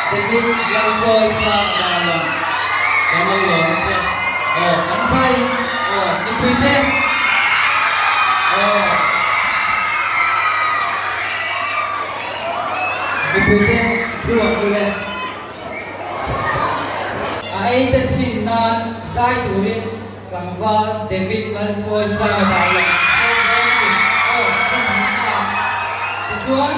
David Lalchawisanga darlang kan lo lawm a che. Aw kan zaiin aw mipuite aw mipuite thu ang u le. A ei te chhin nan zai turin tlangval David Lalchawisanga darlang an sawm dawn a ni. Aw hmun hnihna ah tichuan.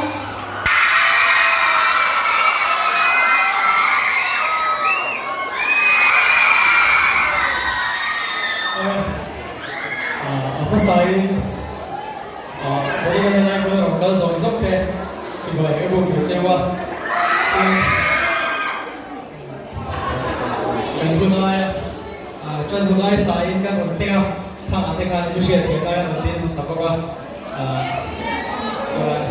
A hmasain Zalina helai hmun a rawn kal zawng zawng te chibai ka buk ve cheu a, tin kan hun aia tan hun ai hlaiin kan rawn thleng a, khangah te khan i hriat thiam lai a rawn dil hmasa bawk a. Chuan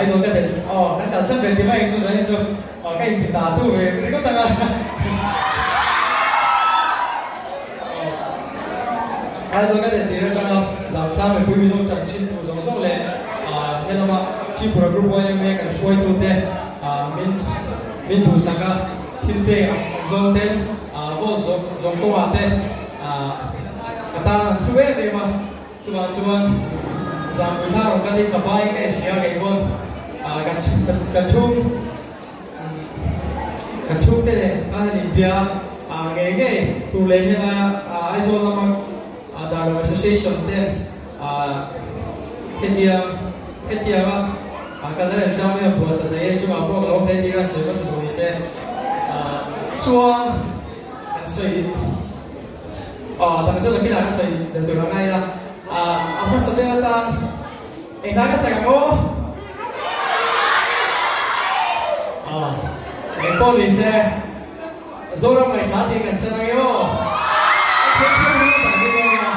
idol ka tel aw kan kal chhan ve ti mai chu zanin chu ka inti ta tu ve ringawt ang a idol ka tel tir atanga Zamthla mipui min lo chan thin tu zawng zawng leh helama Tripura Group YMA kan hruaitu te min min duhsak a thil pek ang zawng ten vote zawng kawngah te ka tan an hlu em em a. Chuvang chuan Zangpui thla rawn kal hi ka bai ka inhria kei pawn ka ka chhung ka chhungte nen ka han inbia a ngei ngei tur leh helaia Aizawl lama Darlawng Association ten hetia hetianga kan la remchang mai a buatsaih saih e chungah pawh ka lo hle tih khan sawi hmasa duh ni se chuan an sawi. Aw dang chu nakinah ka sawi del tur a ngai a, a hmasa ber atan eng hna ka sak ang aw? Aw eng pawh ni se Zoram ngaihthla tih kan ṭan ang e aw. A thei thei hun a zan bawk dawn a.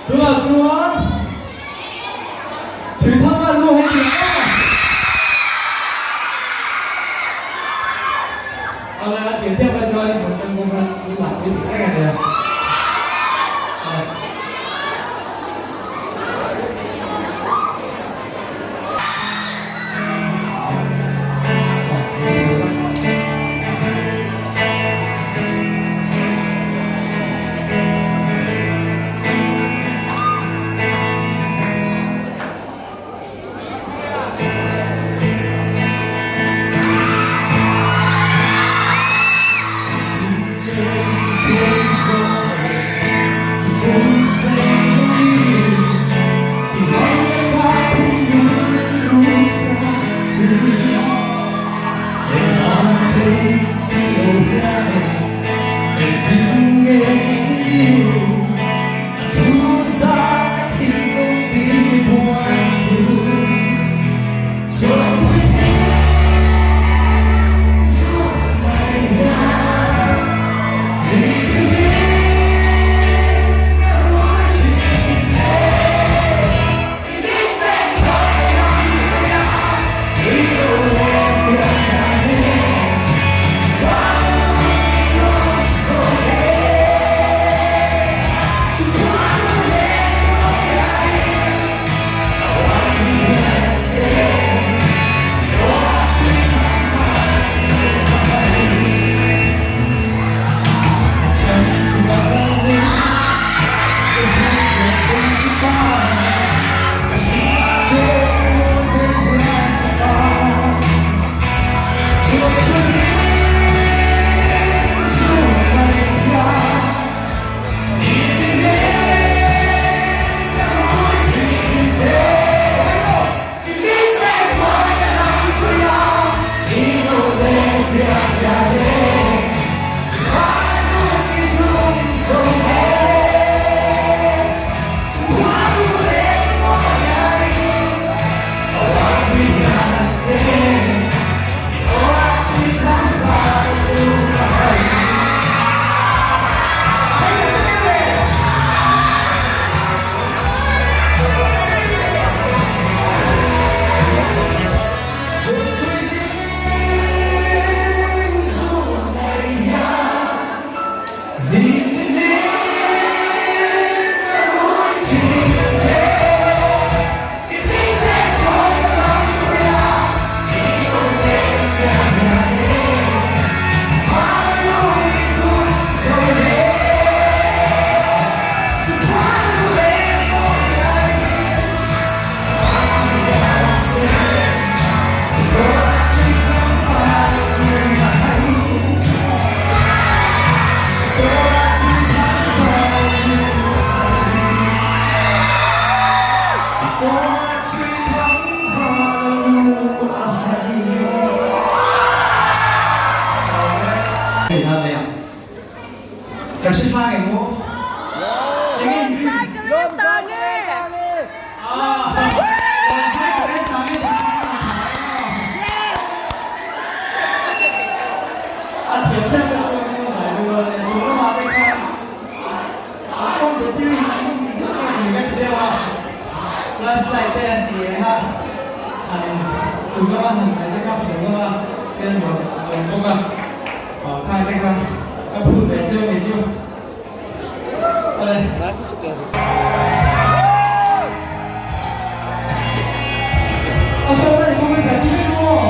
Tunah chuan Chhuithanga lu hi ti ang em? Awle a thiam thiam lai chuan in hmuh tan bawk a, in lah pui dik reng a nia. Kan hre thlang em maw? A thiam thiam te chuan in aw zai dawn a, chung lamah te khan an phone battery an hmu deuh deuh ni ka ti deuh a, flash light te an ti eng a, han chung lama han kai te kha hmuh lama te an rawn awm bawk a, khang te kha ka phut ve chiang ni chu. Awle. A tawp a ni pawh zai pi vek maw?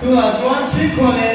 Tunah chuan chhingkhual leh.